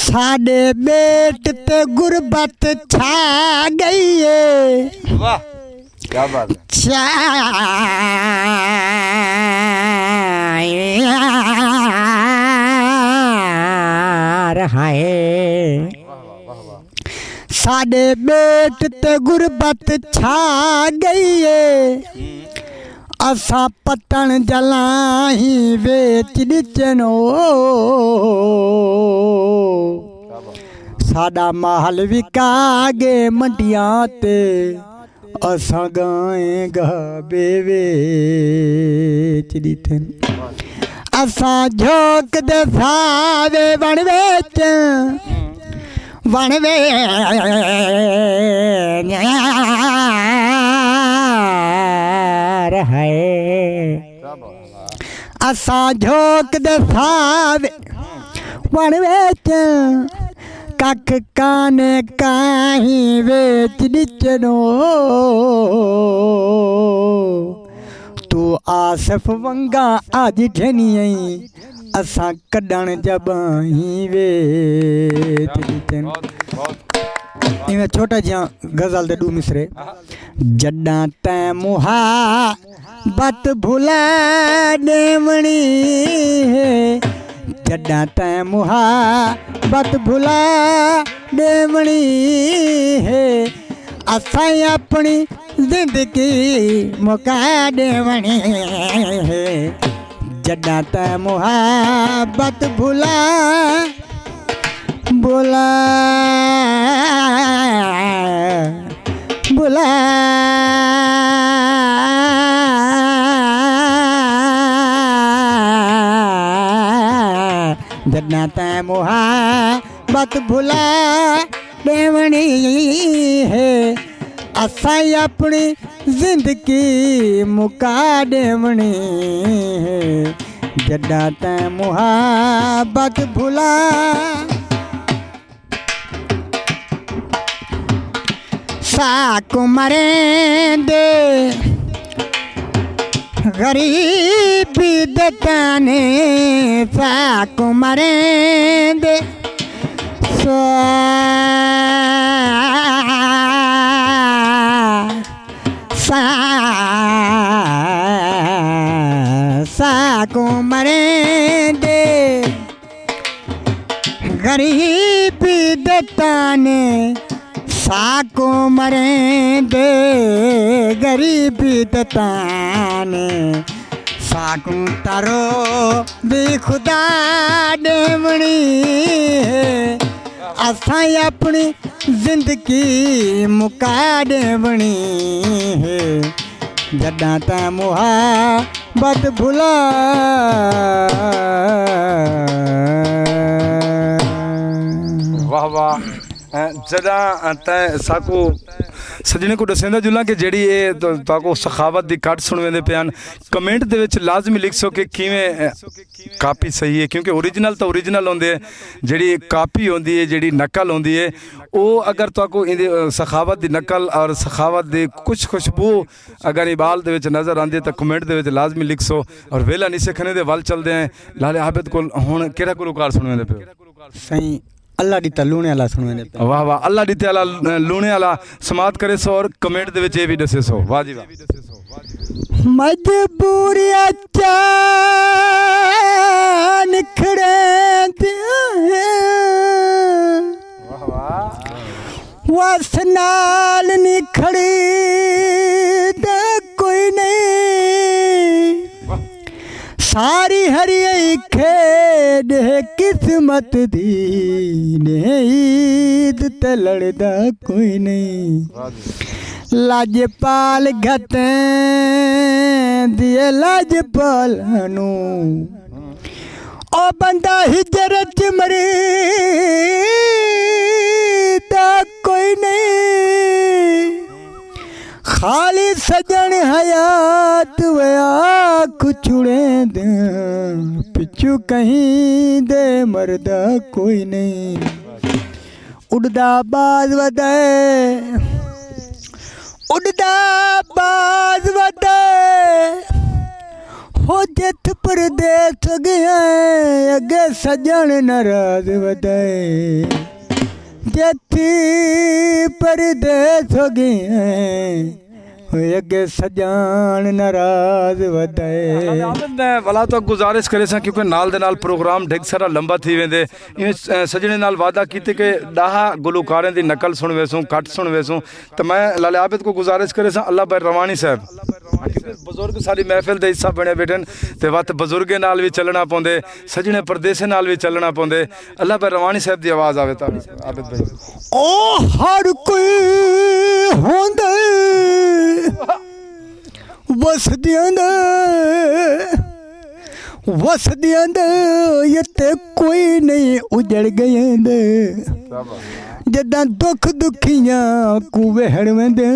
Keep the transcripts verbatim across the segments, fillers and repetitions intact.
ساݙے ٻیٹ تے غربت چھا ڳئی اے۔ واہ، کیا بات ہے۔ چار ہائے، ساݙے ٻیٹ تے غربت چھا ڳئی اے۔ اساں پتݨ جلاہیں ویچ ݙتن او۔ ساݙا مال وکا ڳئے منڈیاں تے، اساں ڳائیں ڳابھے ویچ ݙتن۔ اساں جھوک دے ساوے وݨ ویچ، وݨ ویچ ہائے۔ اساں جھوک دے ساوے وݨ ویچ، ککھ کانے کاہیں ویچ ݙچنو۔ توں آصف ونگاں اڄ گھنی ایں، اساں کݙݨ جباہیں ویچ ݙچن۔ ایویں چھوٹا جیاں غزل دے ݙو مصرعے۔ جݙاں تیں محبت بھلا ݙیوݨی ہے، جݙاں تیں محبت بھلا ݙیوݨی ہے، اساں اپݨی زندگی مکا ݙیوݨی ہے۔ جݙاں تیں محبت بھلا، بھلا، بھلا، جݙاں تیں محبت بھلا ݙیوݨی ہے، اساں اپݨی زندگی مکا ݙیوݨی ہے۔ جݙاں تیں محبت بھلا، ساکوں مریندے غریبی دے طعنے، ساکوں مریندے سا، سا، ساکوں مریندے غریبی دے طعنے، ساکوں مریندے غریبی دے طعنے، ساکوں تاں روزی خدا ݙیوݨی ہے، اساں اپݨی زندگی مکا ݙیوݨی ہے۔ جݙاں تیں محبت بھلا۔ واہ واہ۔ جݙاں تیں ساکوں سڄݨے کوں ݙسیندا جلاں کہ جیڑھی اے تہاکوں سخاوت دی کٹ سݨویندے پئے ہن، کمنٹ دے وچ لازمی لکھسو کہ کیویں کاپی صحیح ہے، کیونکہ اوریجنل تاں اوریجنل ہوندے ہے، جیڑھی کاپی ہوندی ہے، جیڑھی نقل ہوندی ہے، او اگر تہاکوں ایندے سخاوت دی نقل اور سخاوت دی کچھ خوشبو اگر ایں ٻال دے وچ نظر آندی ہے تاں کمنٹ دے وچ لازمی لکھسو۔ اور ویلا نہیں سکھنے دے ول چلدے ہیں لالے عابد کول۔ ہݨ کیڑھا گلوکار سݨویندے پئے ہو؟ سائیں، اللہ ݙتا لوݨے آلا سݨویندے پئے۔ واہ واہ، اللہ ݙتے آلا لوݨے آلا سماعت کریسو اور کمنٹ دے وچ اے وی ݙسیسو۔ واہ جی واہ۔ مجبوریاں چا نکھڑیندیاں وس نال نکھڑی تے کوئی نہیں۔ ساری ہری ائی کھیݙ ہے قسمت دی، نے عید تے لڑدا کوئی نہیں۔ لاجپال گھتیں دی اے لاجپال نوں، او بندہ ہجر اچ مری دا کوئی نہیں۔ خالی سڄݨ حیات ویا کچھڑیں دے، پچھوں کہیں دے مردا کوئی نہیں۔ اݙدا باز ودے، اݙدا باز ودے، ہو جتھ پردیس ڳئیں، اڳے سڄݨ ناراض ودائے۔ جتھ پردیس ڳئیں، اڳے سڄݨ ناراض ودائے۔ ولا تو گزارش کرے ساں، کیونکہ نال دے نال پروگرام ڈھگ سارا لمبا تھی ویندے۔ ایویں، اے، سڄݨے نال وعدہ کیتے کہ ݙاہ گلوکاریں دی نقل سݨ ویسوں، کٹ سݨ ویسوں۔ تے میں لالے عابد کو گزارش کرے ساں، اللہ بھائی روانی صاحب، بزرگ ساری محفل دے حصہ بݨے بیٹھن، تے وت بزرگیں نال وی چلݨا پوندے، سڄݨے پردیسیں نال وی چلݨا پوندے۔ اللہ بھائی روانی صاحب دی آواز آوے تاں عابد بھائی۔ او ہر کوئی ہوندے وسدیاں دے، وسدیاں دے، اتے کوئی نہیں اجڑ ڳئیں دے۔ جݙاں دکھ دکھیاں کوں وہڑ ویندے،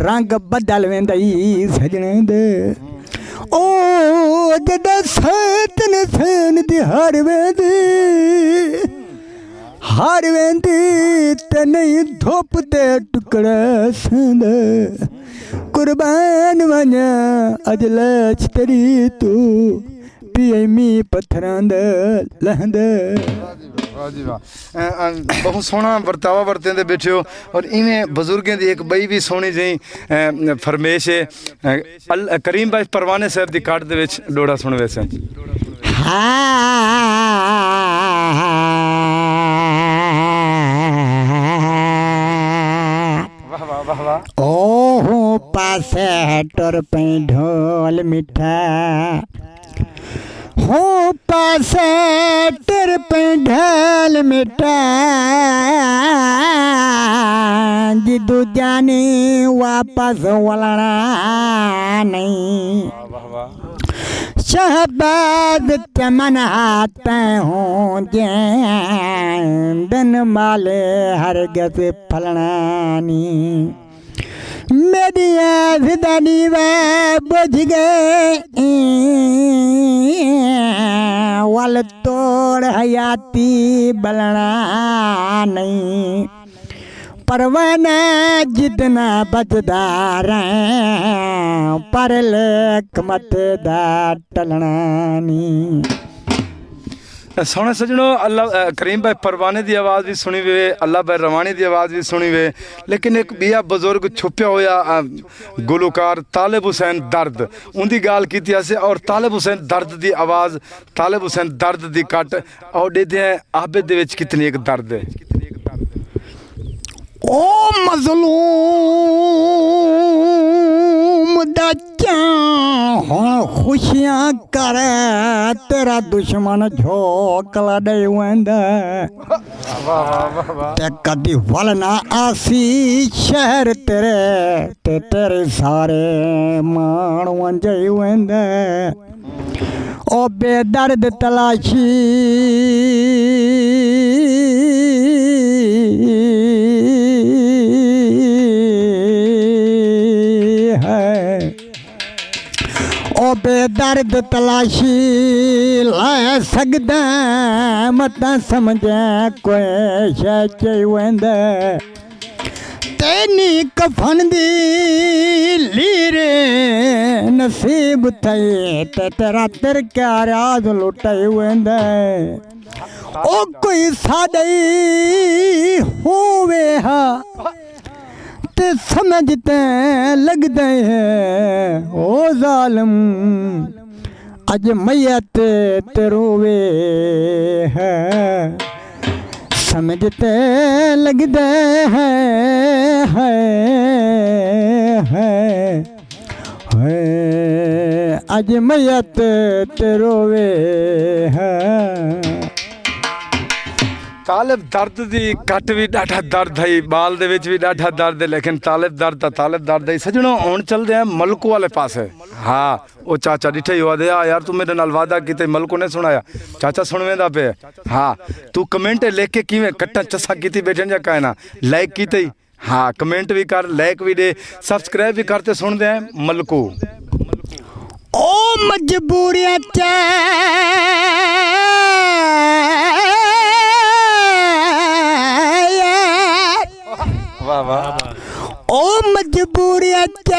رنگ بدل ویندے سڄݨیں دے۔ او جݙاں سیت نسین دی ہار ویندی، ہار ویندی تے نہیں دھپ تے ٹکڑے سیندے۔ قربان ونڄاں اڄ لیچ تیݙی توں، پی ایم ای پتھراں دے لہندے۔ واہ جی واہ۔ اے، اے، بہت سوہݨا ورتاوا ورتیندے بیٹھے ہو۔ اور ایویں بزرگیں دی ایک ٻئی وی سوہݨی جئیں، اے، فرمیش ہے۔ اے، ال-، کریم بھائی پروانے صاحب دی کٹ دے وچ ݙوہڑا سݨ ویسن۔ ہاں۔ واہ واہ واہ واہ۔ او ہوں پاسے ٹر پئیں ڈھول مٹھا، ہوں پاسے ٹر پئیں ڈھول مٹھا، جدوں جانی واپس ولݨا نہیں۔ شہباز چمن ہاتھ ہوں جیں، دن مالے ہرگز پھلݨا نی۔ میݙیاں زدہ نیوا ٻجھ ڳئیں، ول توڑ حیاتی ٻلݨا نئیں۔ پروانہ جتنا بجدا رہیں، پر لیک مت دا ٹلݨا نی۔ سوہݨے سڄݨو، اللہ، اے، کریم بھائی پروانے دی آواز وی سݨی وے، اللہ بھائی روانی دی آواز وی سݨی وے، لیکن ایک ٻیا بزرگ چھپیا ہویا، اے، گلوکار طالب حسین درد، اوندی ڳالھ کیتی ہاسے۔ اور طالب حسین درد دی آواز، طالب حسین درد دی کٹ، اور ݙیدھے ہیں عابد دے وچ کتنی ایک درد ہے۔ او مظلوم دا کیاں ہݨ خوشیاں کر، تیݙا دشمن جھوکلا ݙے ویندا۔ تے کدی ول نہ آسی شہر تیݙے، تے تیݙے سارے ماݨ ونڄے ویندا۔ او بے درد تلاشی ہے، او بے درد تلاشی لے سڳدیں، متاں سمجھیں کوئی شے چئی ویندے۔ تینی کفن دی لیر نصیب تھئی، تے تیݙا ترکا راز لٹائی ویندے۔ او کوئی ساݙا ہی ہووے ہا، تے سمجھ تے لڳدے ہے او ظالم۔ اڄ میت تے رووے ہے، سمجھ تے لڳدے ہے، ہے، ہے، ہے۔ اڄ میت تے رووے ہے۔ طالب درد دی کٹ وی ݙاڈھا درد ہئی، ٻال دے وچ وی ݙاڈھا درد ہے، لیکن طالب درد تاں طالب درد ہئی۔ سڄݨو، ہݨ چلدے ہیں ملکو والے پاسے۔ ہاں، او چاچا ݙٹھے ہی ہوا دے، آ یار، توں میݙے نال وعدہ کیتے، ملکو نے سݨایا۔ چاچا سݨویندا پئے۔ ہاں، توں کمنٹ لکھ کے کیویں کٹاں چساں کیتی بیٹھے یا کائنا؟ لائک کیتے ہی؟ ہاں، کمنٹ وی کر، لائک وی ݙے، سبسکرائب وی کر تے سݨدے ہیں ملکو۔ او مجبوریاں چ واہ واہ۔ او مجبوریاں چ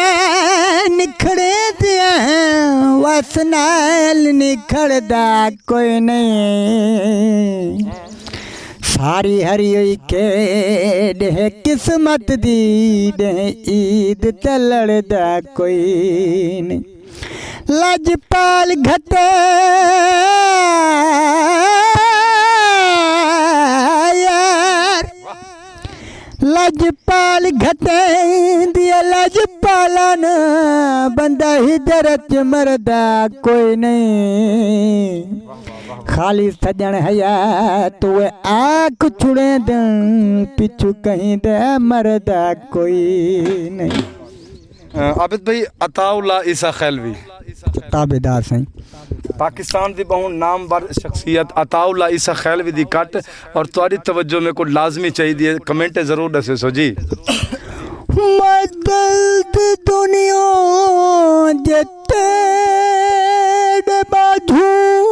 نکھڑے دیاں، وا حسنین نکھڑدا کوئی نہیں۔ ساری ہری ہوئی کھیݙ ہے قسمت دی، ݙینہہ عید تے لڑدا کوئی نہیں۔ لجپال گھتے یار، لجپال گھتے دی لجپالن، بندہ ہجرت مردا کوئی نہیں۔ خالی سڄݨ حیات وے آکھ چھڑے دن، پچھو کہیں دے مردا کوئی نہیں۔ عابد بھائی، عطا اللہ عیسی خیلوی۔ تابعدار سائیں۔ پاکستان دی ٻہوں نامور شخصیت عطا اللہ عیسی خیلوی دی کٹ اور تہاݙی توجہ میکوں لازمی چاہیدی ہے، کمنٹ ضرور ݙسیسو جی۔ میں دل دی دنیا جے تیݙے ٻاجھوں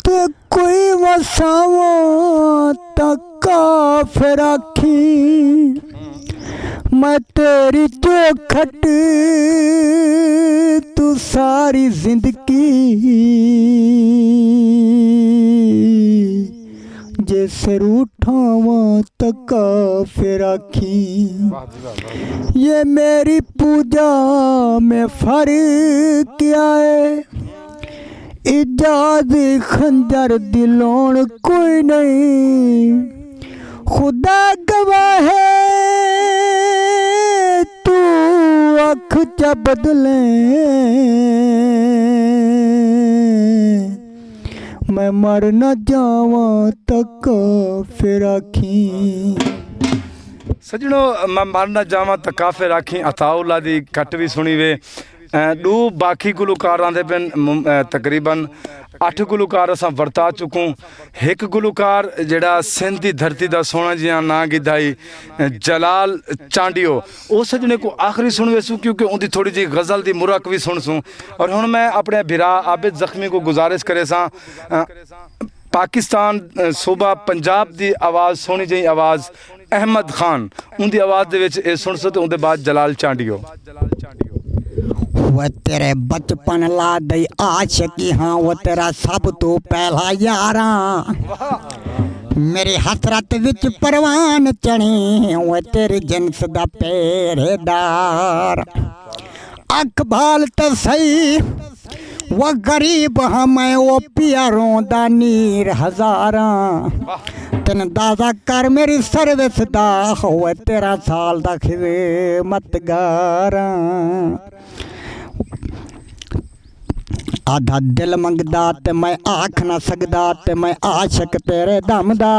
تے کوئی وساواں تاں کافر آکھیں، میں تیݙی چوکھٹ توں ساری زندگی جے سر اٹھاواں تاں کافر آکھیں۔ یہ میری پوجا میں فرق کیا ہے؟ اجازت خنجر دی لوڑ کوئی نہیں، خدا گواہ ہے، تو اکھ چا بدلیں، میں مر نہ جاواں تاں کافر آکھیں۔ سڄݨو، میں مر نہ جاواں تاں کافر آکھیں، عطا اللہ دی کٹ وی سݨی وے۔ ݙو باقی گلوکار آندے پن، تقریبا اٹھ گلوکار اساں ورتا چکوں۔ ہک گلوکار جیڑھا سندھ دی دھرتی دا سوہݨا جیہاں ناں گھدا ہئی، جلال چانڈیو، او سڄݨے کوں آخری سݨ ویسوں، کیونکہ اوندی تھوڑی جیہی غزل دی مرک وی سݨسوں۔ اور ہݨ میں اپݨے بھرا عابد زخمی کوں گزارش کریساں، پاکستان، صوبہ پنجاب دی آواز، سوہݨی جیہی آواز، احمد خان، اوندی آواز دے وچ اے سݨسو تے اوندے بعد جلال چانڈیو۔ وے تیرے بچپن لا دئی عاشقی ہاں، وے تیرا سب توں پہلا یار آں۔ میری حسرت وچ پروان چڑھیں، وے تیری جنس دا پہرے دار۔ اکھ بھال تے سہی، وہ غریب ہاں میں، وہ پیا روندا نیر ہزاراں۔ تیں اندازہ کر میری سروس دا، ہوئے تیرہ سال دا خدمت گاراں۔ آدھا دل منگدا تے میں آکھ نہ سگدا، تے میں عاشق تیرے دم دا۔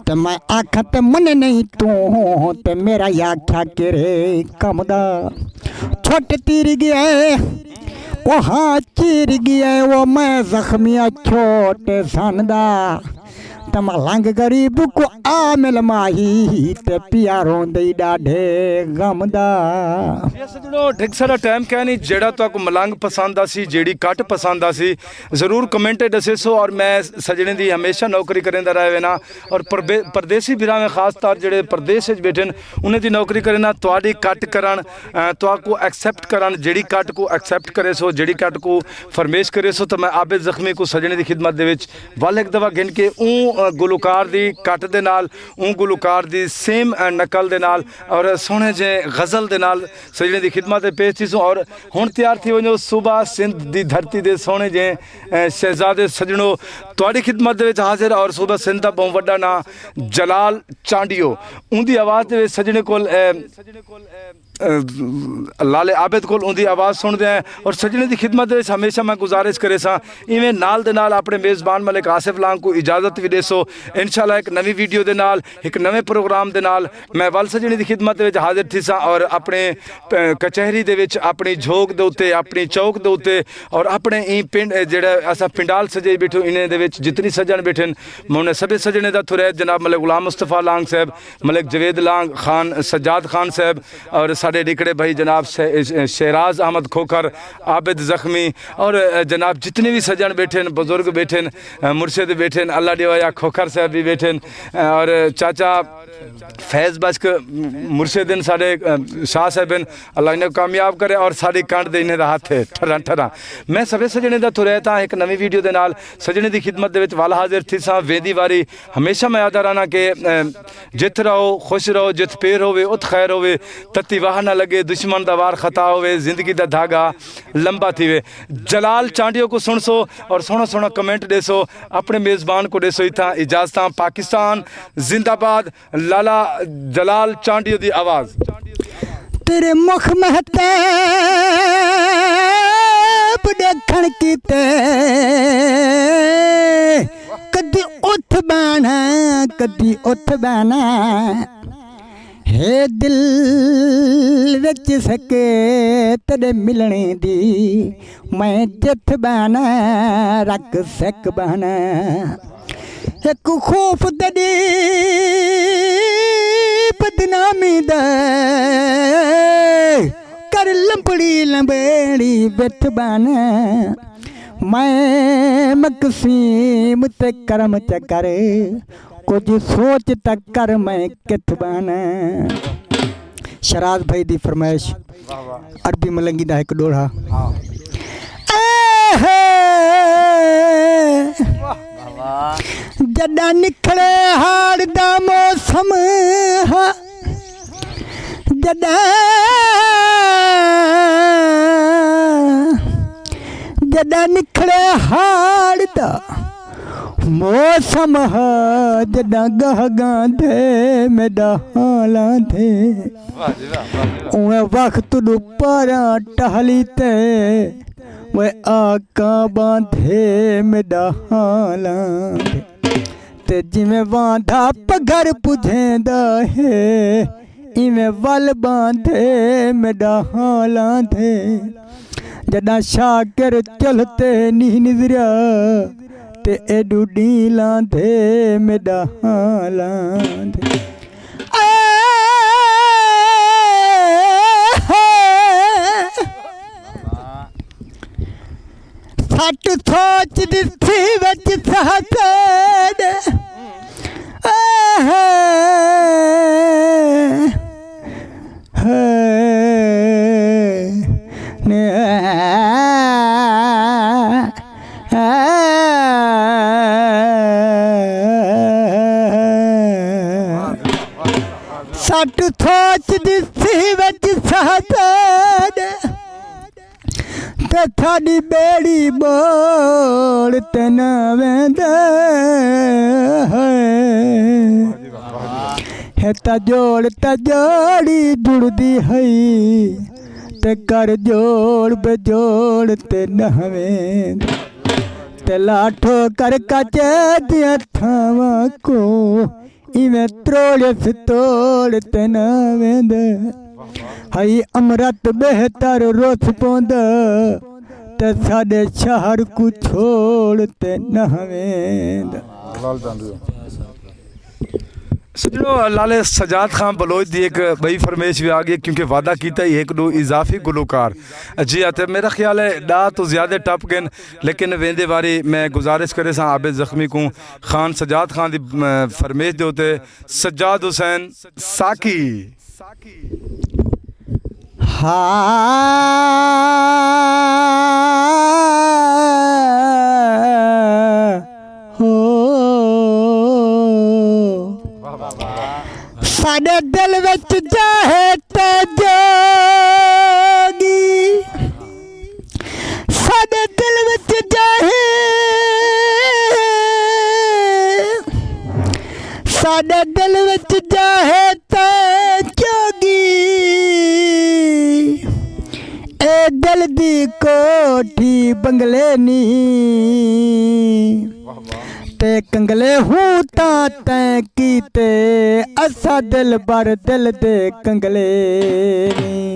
تے میں آکھاں تے من نہیں توں، تے میرا آکھیا کیرے کم دا۔ چھٹ تیر گیا ہے، او ہاں چیر گیا ہے، او میں زخمیاں چھوٹے سن دا۔ تے ملنگ غریب کوں آ مل ماہی، تے پیا روندے ڈاڈھے غم دا۔ سڄݨو، ڈھڳ سارا ٹائم کائنی، جیڑھا تہاکوں ملنگ پسند آسی، جیڑھی کٹ پسند آسی، ضرور کمنٹ اچ ݙسیسو۔ اور میں سڄݨے دی ہمیشہ نوکری کریندا رہ وینا۔ اور پربے-، پردیسی بھراویں، خاص طور جیڑھے پردیس اچ بیٹھن، انہیں دی نوکری کرینا، تہاݙی کٹ کرݨ، اے، تہاکوں ایکسپٹ کرݨ، جیڑھی کٹ کوں ایکسپٹ کریسو، جیڑھی کٹ کوں فرمیش کریسو، تاں میں عابد زخمی کوں سڄݨے دی خدمت دے وچ ول ہک دفعہ گھن کے اوں، اے، گلوکار دی کٹ دے نال، اوں گلوکار دی سیم، اے، نقل دے نال اور سوہݨے جیں غزل دے نال سڄݨے دی خدمت اچ پیش تھیسوں۔ اور ہݨ تیار تھی ونڄو، صوبہ سندھ دی دھرتی دے سوہݨے جیں، اے، شہزادے۔ سڄݨو، تہاݙی خدمت دے وچ حاضر اور صوبہ سندھ دا ٻہوں وݙا ناں جلال چانڈیو، اوندی آواز دے وچ سڄݨے کول، اے، اے، لالے عابد کول اوندی آواز سݨدے ہیں۔ اور سڄݨے دی خدمت دے وچ ہمیشہ میں گزارش کریساں، ایویں نال دے نال اپݨے میزبان ملک آصف لانگ کوں اجازت وی ݙیسو۔ انشاءاللہ ہک نویں ویڈیو دے نال، ہک نویں پروگرام دے نال میں ول سڄݨے دی خدمت دے وچ حاضر تھیساں اور اپݨے، اے، کچہری دے وچ، اپݨی جھوک دے اتے، اپݨی چوک دے اتے اور اپݨے ایں پنڈ، اے، جیڑھا اساں پنڈال سجائی بیٹھوں، انہیں دے وچ جتنی سڄݨ بیٹھن، میں انہیں سبھے سڄݨے دا تھریت جناب ملک غلام مصطفی لانگ صاحب، ملک جاوید لانگ خان، سجاد خان صاحب اور ساݙے ݙکھڑے بھائی جناب شہ-، شہ-، شہراز احمد کھوکھر، عابد زخمی اور، اے، جناب جتنے بھی سڄݨ ٻیٹھن، بزرگ ٻیٹھن، اے، مرشد ٻیٹھن، اللہ ݙیوا یا کھوکھر صاحب بھی ٻیٹھن، اے، اور چاچا فیض بخش مرشد ہن ساݙے، اے، شاہ صاحب ہن، اللہ انہیں کامیاب کرے اور ساݙی کنڈ دے انہیں دا ہتھ ہے، ٹھراں ٹھراں۔ میں سبھے سڄݨیں دا تھرے تاں ہک نویں ویڈیو دے نال سڄݨیں دی خدمت دے وچ ول حاضر تھیساں۔ ویندی واری ہمیشہ میں آہدا رہنا کہ، اے، جتھ رہو، خوش رہو، جتھ پیر ہووے، اتھ خیر ہووے، تتی واہ نہ لڳے، دشمن دا وار خطا ہووے، زندگی دا دھاڳا لمبا تھیوے۔ جلال چانڈیو کوں سݨسو اور سوہݨا سوہݨا کمنٹ ݙیسو، اپݨے میزبان کوں ݙیسو اتھاں اجازتاں۔ پاکستان زندہ باد، لالا جلال چانڈیو دی آواز۔ تیرے مخ مہتاب ݙیکھݨ کیتے، کدی اتھ ٻہݨا، کدی اتھ ٻہݨا۔ ہے دل وچ سک تیݙے ملݨ دی، میں جتھ ٻہݨا، رکھ سک ٻہݨا۔ ہک خوف تیݙی بدنامی دا، کر لمبڑی لمبیڑی وچ ٻہݨا۔ میں مقسیم تے کرم چا کر، کجھ سوچ تاں کر میں کتھ ٻہݨا۔ شہراز بھائی دی فرمائش، عربی ملنگی دا ہک ݙوہڑا۔ اے ہے، جݙاں نکھڑے ہاڑ دا موسم ہا، جݙاں، جݙاں نکھڑے ہاڑ دا موسم ہا، جݙاں ڳاہ ڳاندھے میݙا ہاں لاندھے۔ اوئیں وخت ݙو پاراں ٹہلی تے، وے آکاں ٻاندھے میݙا ہاں لاندھے۔ تے جیویں واندا پگھر پجھیندا ہے، ایویں ول ٻاندھے میݙا ہاں لاندھے۔ جݙاں شاکر چلھ تے نی نظریا، تے ایݙو ݙینہہ لاندھے میݙا ہاں لاندھے۔ اے ہے۔ سٹ سوچ ݙسی وچ سہسڑ۔ آہے۔ ہے۔ نے۔ سٹ سوچ ݙسی وچ سہسڑ۔ تے ساݙی ٻیڑی ٻوڑ تے نہ ویندے۔ ہے تاں جوڑ تاں جوڑی جڑدی ہئی، تے کر جوڑ بے جوڑ تے نہ ویندے۔ تے لاٹھو کر کچے دیاں تھاواں کوں، ایویں تروڑ ستوڑ تے نہ ویندے۔ ہئی امرت بہتر رس پوندا، تے ساݙے شہر کوں چھوڑ تے نہ ویندا۔ سڄݨو، لالے سجاد خان بلوچ دی ہک ٻئی فرمائش وی آ ڳئی، کیونکہ وعدہ کیتا ہی ہک ݙو اضافی گلوکار۔ جی ہاں، تے میرا خیال ہے ݙاہ توں زیادہ ٹپ ڳئن، لیکن ویندے واری میں گزارش کریساں عابد زخمی کوں، خان سجاد خان دی، م، فرمائش دے اتے سجاد حسین ساقی۔ ہا، ہو۔ ساݙے دل وچ جاہے تے جوڳی، ساݙے دل وچ جاہے، ساݙے دل وچ جاہے تے جوڳی، اے دل دی کوٹھی بنگلے نی۔ تے کنگلے ہوں تاں تیں کیتے، اساں دلبر دل دے کنگلے نی۔